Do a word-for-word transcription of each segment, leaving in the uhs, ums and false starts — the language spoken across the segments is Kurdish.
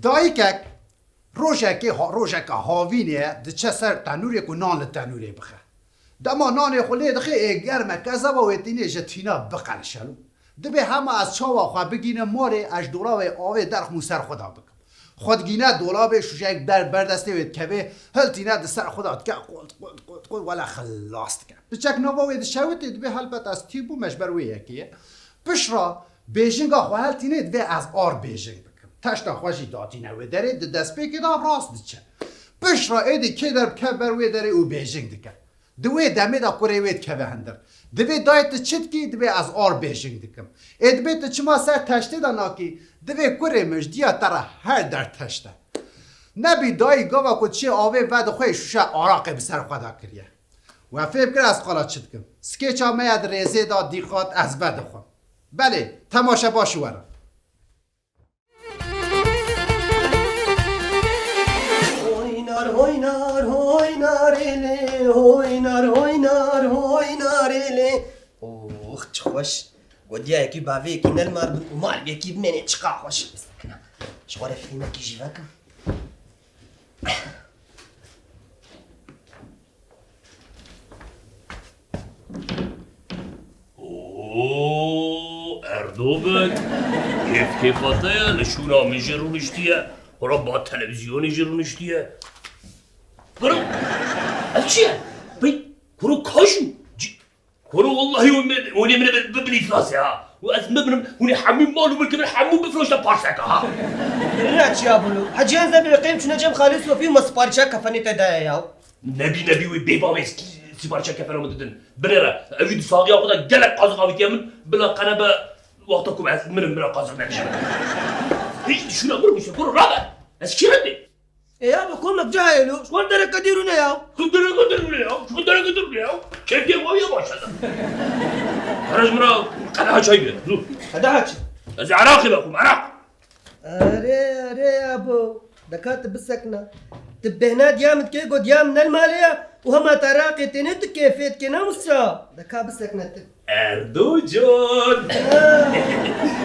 Dayikek rojekê ha-, rojeka havînê ye, diçe ser tenûrê ku nan li tenûrê bixe. Dema nanê xwe lê dixê, ê germ e, kezeba wê tînê ji tîna biqelişe. Dibê hema ez çawa xwe bigînim malê, ez ji dolabê avê derxim û ser xwe de bikim. Xwe digîne dolabê, şûjeyek ber, ber destê wê dikeve, hiltîne di ser xwe de dike, qult, qult, qult, qult, wele xilas dike. Piçek nava wê dişewitê, dibê helbet ez tî bûme ji ber wê yekê ye. Piştre bêjinga xwe hiltînê, dibê ez ar bêjing bikim. Teşta xwe jî datîne wê derê, di destpêkê de rast diçe. Piştre êdî kê derbike ber wê derê û bêjing dike. Di wê demê de kurê wê dikeve hundir. Dibê dayê tu çi dikî? Dibê ez ar bêjing dikim. Ê dibê tu çima ser teştê de nakî? Dibê kurê min, ji diya te re her der teşt e. Nebî dayî gava ku diçê avê vedixwe, şûşe araqê bi ser xwe de kiriye. We fêm kir ez qala çi dikim. Skêça me ya di rêzê de, dîqat, ez vedixwim. Belê, temaşe baş û were. Oynar, oynar, oynar elê, oynar, oynar, oynar elê. Ox, çi xweş. Godiya yekî bavê yekî nelmar bin û mal yekî bimêne, çiqa xweş. Ji xwe re fîlmekî jî vekim. Oo, Erdo bik, kêf kêfa te ye, li şûna min jî rûniştiye, xwe re ba televîzyonê jî rûniştiye. Kuro, ev çi ye? Bey, kuro kaş û ci-, Kuro, wellahî hûn min, hûn ê min ê bi, bi, bin îflasê ha. Û ez bimrim, hûn ê hemû mal û milkê min hemû bifroşne parseka ha. Birine çiya bû. Hecî ez nebî qêm çûne cem Xalê Sofî û me siparîşa kefenê te daye ya. Nebî, nebî wê bêbavê s-, siparîşa kefena min didin. Binêre, ewî di saxiya xwe de gelek qaziq avîtiye min, bila qene be wexta ku ez mirim, min re qaziq nedijî. Hiç düşüne, kuro, kuro, rabe. Ez kî re dê? E ya, bi komek cahil û ji xwe dereke dîrûne ya. Ji dereke dîrûne ya. Ji dereke dîrûne ya. Keyfê xwe ya başladı. Herez min re qedeha çay bîre. Zû. Qedeha çi? Ez ê Iraqê vexwim, Iraq. Erê, erê ya bo. Deka tu bisekna. Tu bêhna diya min dikê, got diya min ne li malê ya. Û hema tu Iraqê têne tu keyfê dikê, ne Misra. Deka bisekna tu. Erdo can!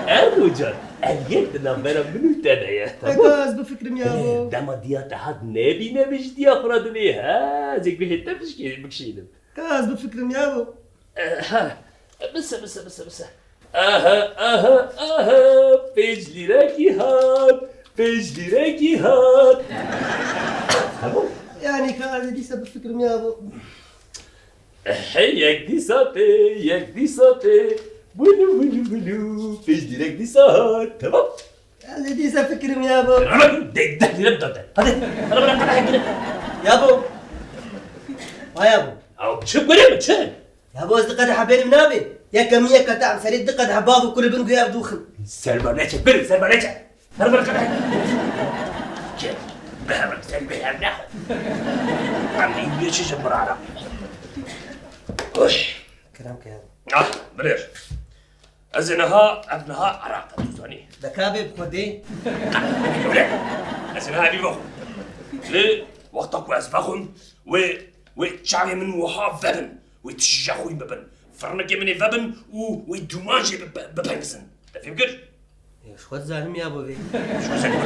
Erdo can! Ev yek di navbera min û te de ye. Tamam. Eka ez bifikirim ya bo. Dema diya te hat nebî, nebî ji diya xwe re dibê, ha? Ez ê guhê te bişkê-, bikişînim. Ka ez bifikirim ya bo. Eh, ha. Bise, bise, bise, bise. Aha, aha, aha. Pênc lîrekî hat. Pênc lîrekî hat. Tamam. Yani ka ez ê dîsa bifikirim ya bo. Hey, yek dîsa tê, yek dîsa tê. Bulu, bulu, bulu. Pênc lîrek dîsa hat. Tamam. Ez ê dîsa fikirim ya bo. Ana, de, deh lîre bidate. Hadi. Ana, bana kadeh gire. Ya bo. Ha ya bo. Ya çi gure mi, çi? Ya bo, ez di qedeha bêrim nabê. Yeka min yeka te em serê di qedeha bav û kul bin guya dûxin. Serba neçe, bir serba neçe. Her bir kadeh. Çi? Behem, sen behem ne? Em ê çi ji mirara. Oy. Kerem ke. Ah, bilir. Ez ê niha, ev niha Iraq e, tu zanî. Deka bê bi Xwedê. Wele. Ez ê niha evî vexwim. Lê wexta ku ez vexwim, wê, wê çavê min wiha vebin. Wê tije xwîn bibin. Firnikê min ê vebin û wê dûman jê bi, bi, bipengizin. Te fêm kir? Ya, ji xwe dizanim ya bo vê. Ji xwe dizanim.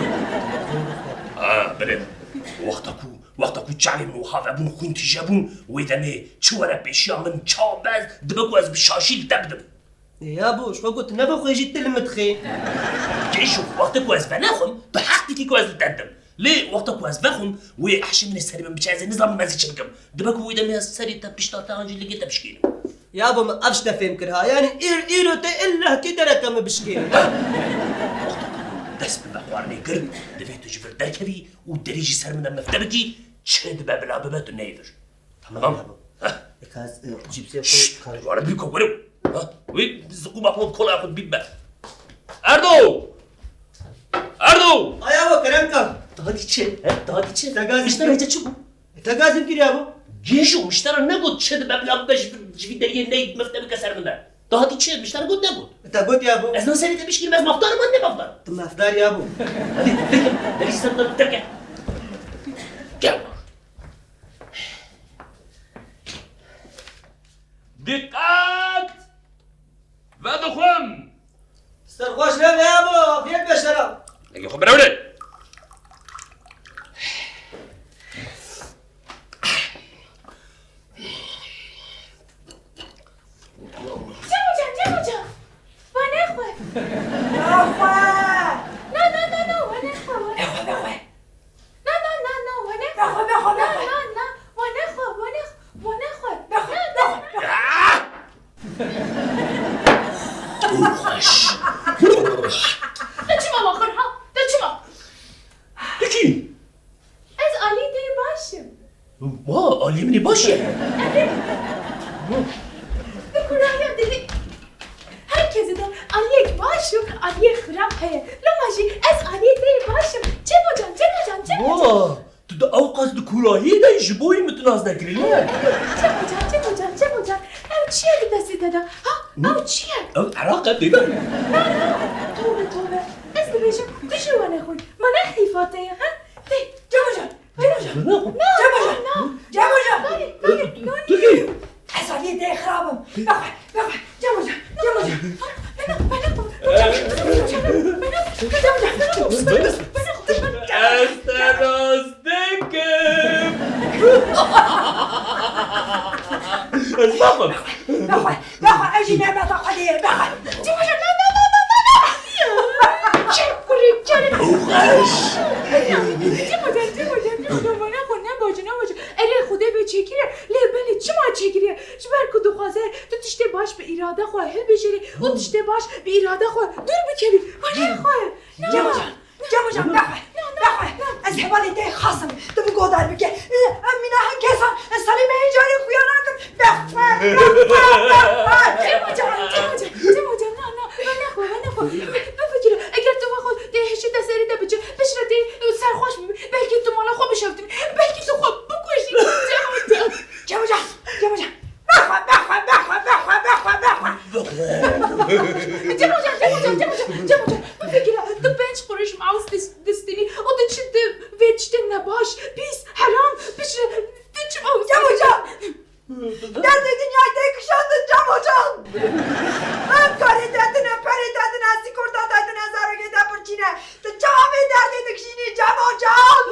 Ha, belê. Wexta ku, wexta ku çavê min wiha vebûn, xwîn tije bûn, wê demê çi were pêşiya min, çawa be, dibe ku ez bi şaşî li te bidim. Ya bo, ji xwe got, nebe xwe jî tu li min dixê. Gêşo, wextê ku ez venexwim, bi heq dikî ku ez li te didim. Lê wexta ku ez vexwim, wê ehşê min ê serê min biçe, ez ê nizanim ez ê çi bikim. Dibe ku wê demê ez serê te, pişta te an jî ligê te bişkênim. Ya bo, min ev ji te fêm kir ha. Yanî îr-, îro te illehkî dereke min bişkênî. Wexta ku dest bi vexwarinê kir, divê tu ji vir derkevî û derî jî ser min de mifte bikî, çi dibe bila bibe tu neyê vir. Tamam. Tamam. Heh. Eka ez, e, cîpsê xwe Şşt! Wara bî kokore. Ha? Wî ziqûma xwe kola xwe bî be. Erdo! Erdo! Aya bo, kerem ka. Daha dî çi? He? Daha dî çi? Te gazî Miştera çi? Hece çi bû? E, te gazî kiriya bo. Gêjo, miştera negot çi dibe bila bibe ji, ji vî deriyê ney mifte bike ser min de. Daha dî çi? Miştera got negot. E, te got ya bo. Ez na serê te bişkînim, ez mafdar im an ne mafdar? Tu mafdar ya bo. Hadi, peki. Derî ser min de mifte bike. Gel. Dîqet! Vedixwim! Serxweş nebe ya bo, afiyet be şera. Lê xwe birewne. Ê min ê baş e. Bi kurahiya dilê her kesê de aliyek baş û aliyek xirab heye. Loma jî ez aliyê te yê baş im. Cemocan, Cemocan, Cemocan. Wa, tu di ew qas di kurahiyê de yî ji bo yî min tu nas nekirî, ne? Cemocan, Cemocan, Cemocan. Ew çi ye di destê te de? Ha? Ew çi ye? Ew eraq e, bêber. Na, na. Tobe, tobe. Ez dibêjim, tu jî wenexwî. Ma ne heyfa te ye, ha? Tê, Cemocan. Cemocan! Cemocan! Cemocan! Nayê, nayê, nayê. Tu kî? Ez aliyê te yê xirab im. Vexwe, vexwe. Cemocan! Cemocan! Ez te nas dikim. Ez naxwim. Vexwe, vexwe. Ez jî nemeta xwe dê. Vexwe. Cemocan! Na, na, na, na, na, na! Çek kurê, çek. Cemocan, Cemocan, Cemocan, bana xwe nebacin, nebacin. Erê Xwedê vê çêkiriye, lê belê çima çêkiriye? Ji ber ku dixwaze tu tiştê baş bi îrada xwe hilbijêrî û tiştê baş bi îrada xwe dûr bikevî. Xwedê xwe. Cemocan, Cemocan, bexwe, bexwe. Ez hevalê te yê xas im. Tu min guhdar bike. Em mîna hin kesan, ez salê me hê carê xuya nakim. Bexwe, bexwe, bexwe. Cemocan, Cemocan, Cemocan, na, na, venexwe, venexwe. Bifikire, eger tu vexwe tê hişî te serê te biçe, piştre tê serxweş bibe, belkî tu mala xwe bişewitînî, belkî tu xwe bikujî. Cemocan. Cemocan, Cemocan. Bexwe, bexwe, bexwe, bexwe, bexwe, bexwe. Cemocan, Cemocan, Cemocan, Cemocan. Bifikire, tu pênc qurûş mawis dis-, distînî û tu çi di vê tiştên nebaş, pîs, heram, piştre, tu çima wisa Cemocan! Derdê dinyayê tê kişandin Cemocan! Em karê te tine, perê te tine, sîkorta te tine, zarokê te birçî ne. Tu çawa vê derdê dikişînî Cemocan?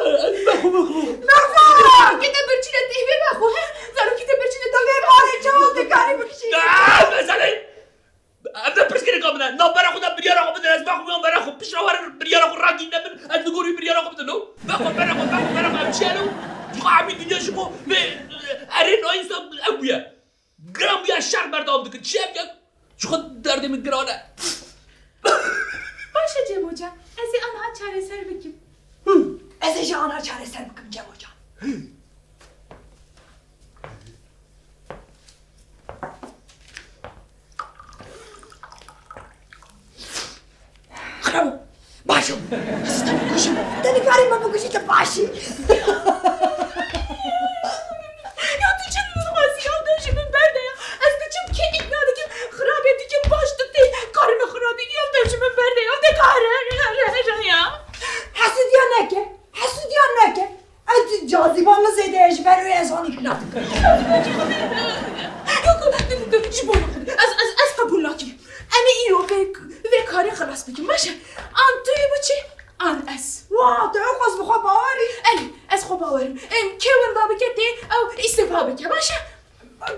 Bexwe, bexwe. Bexwe! Zarokê te birçî ne, tê vê bexwe, he? Zarokê te birçî ne, tê vê bexwe. Tu vê barê çawa dikarî bikişînî? Ah, meselê! Ev ne pirsgirêka min e. Navbera xwe de biryara xwe bidin, ez bexwim yan bera xwe. Piştre werin biryara xwe ragihîne min, ez li gor wî biryara xwe bidim, no? Bexwe, bera xwe, bexwe, bera xwe, ev çi ye, no? Ji xwe hemî dinya ji xwe vê, e, erê nayîsa ev bûye. Giran bûye, şer berdewam dikin. Çi ev ye? Ji xwe derdê min giran e. Baş e Cem Hoca, ez ê aniha çareser bikim. Hı, ez ê jî aniha çareser bikim Cem Hoca. Xirabo. Baş û. Ez te bikujim. Te nikarî me bikujî, te baş î. Ya tu çi dixwazî ya, dev ji min berde ya. Ez diçim kê îkna dikim, xirabê dikim, baş tu tê. Karê min xirabî ya, dev ji min berde ya. De kare ya. Hesûdiya neke. Hesûdiya neke. Ez cazîba min zêde ye, ji ber wê ez wan îkna dikim. Yok, ji bo Xwedê. Ez, ez, ez qebûl nakim. Em ê îro vê, vê karê xilas bikin. Baş e. An tu yê biçî, an ez. Wa, tu ew qas bi xwe bawer î? Erê, ez xwe bawer im. Em, kê winda bike tê, ew îstifa bike. Baş e.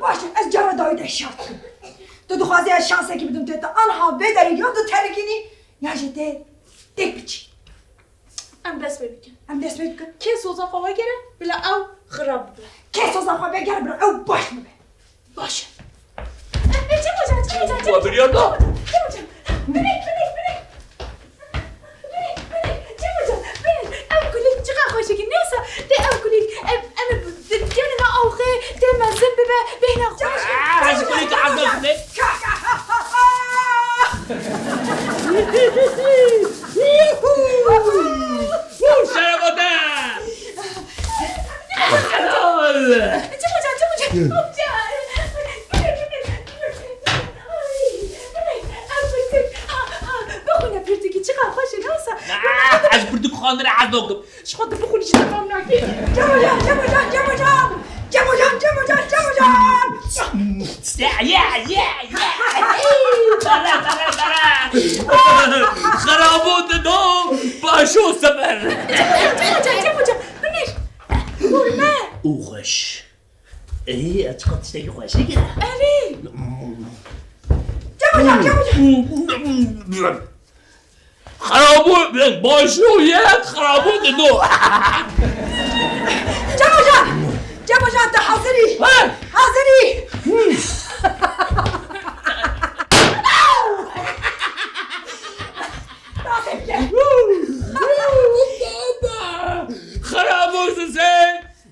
Baş e, ez cara dawî de şert dikim. Tu dixwazî ez şansekî bidim tê te. Anha vê derê ya tu terikînî, ya jî tê têk biçî. Em dest pê bikin. Em dest pê bikin. Kê soza xwe vegere, bila ew xirab bibe. Kê soza xwe vegere, bila ew baş bibe. Baş e. E, e, Cem Hoca, Cem Hoca, Cem Hoca. Wa biryar da. Cem Hoca. Binek, binek, binek. Binek, binek. Cem Hoca, binek. Ev kulîlk çiqa xweşik e. Neyse, tê ev kulîlk. Ev, ev, gelin aw xê, tê mezin bibe, bêhna xweş. Ah, ez kulîlk ez mezin. Şerefate! Helal! Çabuk, çabuk, çabuk. Ay, ay, ay, pirtûk. Ha, ha, bixwîne pirtûkî, çiqa xweş e, ne wisa? Ah, ez pirtûk xwendinê ez nakim. Ji xwe tu bixwînî jî te fam nake. Cem Hoca, Cem Hoca, Cem Hoca! Cem Hoca, Cem Hoca, Cem Hoca! Ya, ya, ya, ya! Bere, bere, bere! Xerabo dido, başo sefer! Cem Hoca, Cem Hoca, Cem Hoca! Binêr! Hûrme! Û xweş. Ê, ez çiqa tiştekî xweşik e. Erê! Cem Hoca, Cem Hoca! Xerabo, başo ye, xerabo dido. Cem Hoca! Cem Hoca, te hazir î? He? Hazir î? Xerabo size!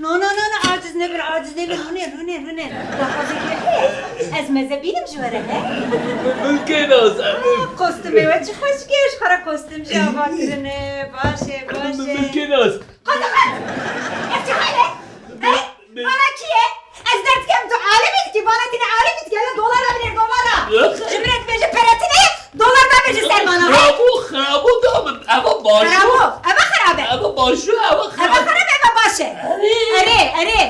No, no, no, no, aciz nebin, aciz nebin. Hûnê, hûnê, hûnê. Daxwazekî heye. Ez meze bînim ji we re, he? Milkê nas, em ê Kostümê we çi xweşik e, ji xwe re kostüm jî ava kirine. Baş e, baş e. Milkê nas. Qat, qat! Ev çi hal e? He? Vana kî ye? Ez derdikem tu alimî dikî, vana tîne alimî dikî, hele dolara binêr, dolara. Yok. Ji min re dibêje pere tune ye, dolar da bêje ser vana, he? Xirabo, xirabo da min, eva baş o. Xirabo, eva xirab e. Eva baş o, eva xirab. Eva xirab e, eva baş e. Erê. Erê, erê.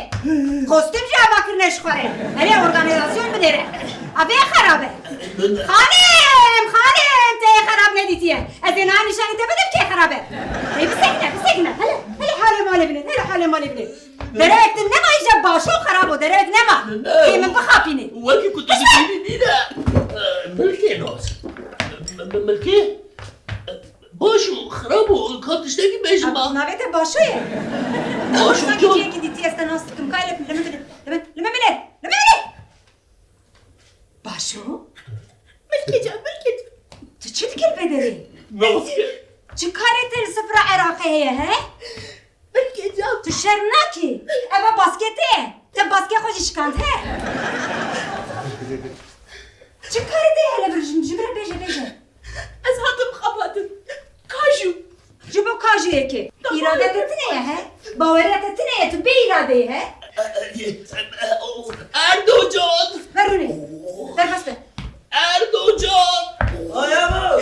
Kostüm jî ava kirine ji xwe re. Erê, organîzasyon binêre. Eva xirab e. Xanim, xanim, te yê xerab nedîtiye. Ez ê niha nîşanî te bidim kê xerab e. Ê bisekine, bisekine. Hele, hele halê malê bine, hele halê malê bine. Derevek din nema îja baş o xerab o, derevek nema. Kê min bixapînî. Wekî ku tu dibînî nîne. Milkê nas. M-, m-, milkê? Baş o, xerab o, ka tiştekî bêjim ba. Navê te Başo ye? Baş o. Sanki can. Cihekî dîtî ez te nas dikim. Kay li min, li min bine, li min, li min bine, li min bine. Başo? Milkê can, Milkê can. Tu çi dikî li vê derê? Naske. Çi karê te li sifra Iraqê heye, he? Milkê can. Tu şerm nakî? Eva baskê te ye. Te baskê xwe jî şikand, he? Çi karê te ye hele vir ji, ji min re bêje, bêje. Ez hatim xebatin. Kajû. Ji bo kajûyekê. Îrade te tune ye, he? Baweriya te tune ye, tu bê îrade yî, he? Erdo can! Ver rûnê. Derbas be. Erdo can! Aya bo!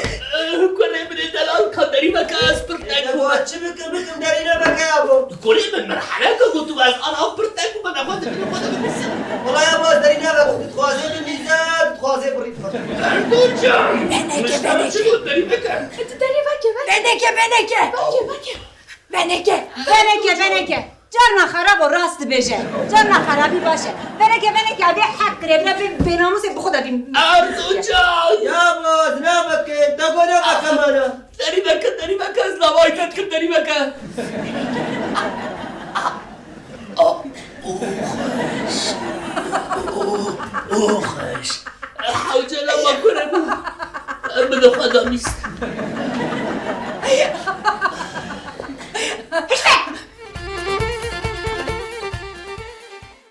Kurê min ê delal ka derî veke ez pir teng bûme. Çi bikim, bikim derî neveke ya bo. Kurê min merheleke gotu ez ana pir teng bûme, nexwe dibînim xwe dibînim. Wala ya bo ez derî neveke, dixwazê bimîze, dixwazê birî. Erdo can! Beneke, beneke. Çi got derî veke? Beneke, beneke. Beneke, beneke. Beneke, beneke, beneke. Carna xerab o rast dibêje. Carna xerabî baş e. Beneke, beneke, abê heq kirê, bira bê bênamûsê bi xwe de bî. Erdo can! Ya bo, ez naveke, te got naveke mana. Derî veke, derî veke, ez lavayî te dikim, derî veke. Oh, oh, xweş. Oh, oh, xweş. Hewcela me kurê min. Min xwe da mîst.